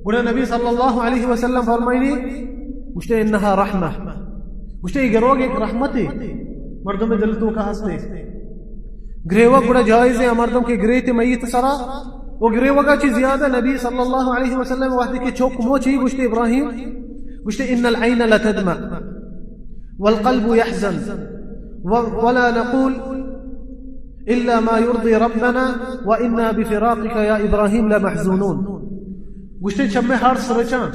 گڑا نبی صلی اللہ علیہ وسلم فرمائنی، گوشتے، انہا رحمہ، گوشتے، اے گروگ ایک رحمتے، مردم دل توکا ہستے۔ گریوگ گڑا جائز ہے، مردم کہ گریتے میت سرا، و گریوگا چی زیادہ نبی صلی اللہ علیہ وسلم وقتی کہ چوک مو چی گوشتے ابراہیم، گوشتے، ان العین لتدمع والقلب يحزن و-، ولا نقول الا ما يرضي ربنا وانا بفراقك يا ابراهيم لمحزونون۔ گوشتے، چمے ہرس رچاں۔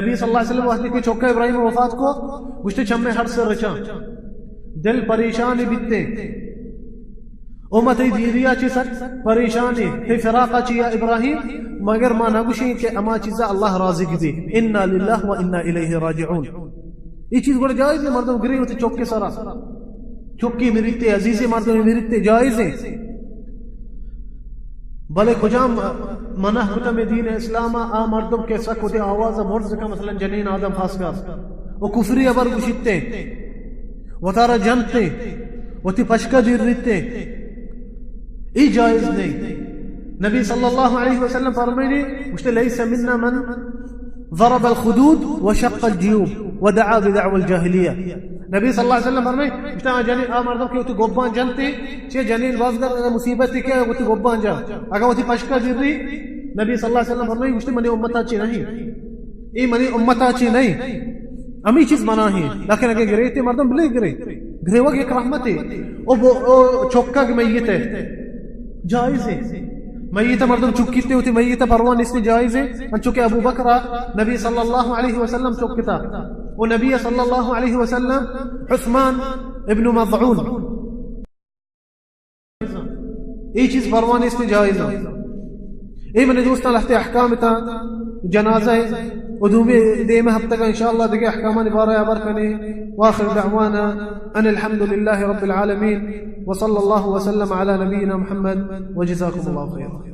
نبی صلی اللہ علیہ وسلم وقتی کہ چوکا ابراہیم وفات کو، گوشتے، چمے ہرس رچاں، دل پریشان بیتے۔ امت دیریا چی سک پریشانی، تی فراقا چی یا ابراہیم، مگر ما نگوشیں کہ اما چیزا اللہ راضی گی بی۔ انا للہ و انا الیہ راجعون۔ یہ چیز گڑا جائز ہے، مردم گری ہوتے چوکے سرا۔ چکی مریتے، عزیز مردم مریتے، جائز ہیں۔ بلے کجام منع کتا میں دین اسلام آ مردم کے سک ہوتے آواز مرز کا، مثلاً جنین آدم خاص کر، و کفری ابر گشتے، وتارا جنتے، وتی پشکا دیر ریتے، ای جائز نہیں۔ نبی صلی اللہ علیہ وسلم فرمائنی، گوشتے، لیس منا من ضرب الخدود وشق الجیوب ودعا بدعوى الجاهلية۔ نبی صلی اللہ علیہ وسلم فرمائے، گوشتے، آ جنین، آ مردم کہ وتی گبان جنتے، چے جنین بازگر مصیبت کہ وتی گبان جا، اگر وتی پشکا دری، نبی صلی اللہ علیہ وسلم فرمائے، گوشتے، منی امتا چی نہیں، ای منی امتا چی نہیں۔ ہمی چیز منع ہیں، لیکن اگر گریتے مردم بلے گرے، گریوگ ایک رحمت ہے۔ او بو-، او چکگ میت ہے، جائز ہے۔ میت مردم چکیتے ہوتے، میت پرواہ نیست، جائز ہے۔ انچو کہ ابو بکر نبی صلی اللہ علیہ وسلم چکتا، و نبی صلی اللہ علیہ وسلم عثمان ابن مظعون۔ اے چیز پرواہ نیست، جائز ہے۔ اے منی دوستاں، لہتے احکام تا جنازہ ہے، و دومی دیم ہفتہ کا انشاءاللہ دیگہ احکامانی بارہ ابر کنے۔ واخر دعوانا ان الحمد للہ رب العالمین، وصلی اللہ وسلم علی نبینا محمد، وجزاکم اللہ خیرا۔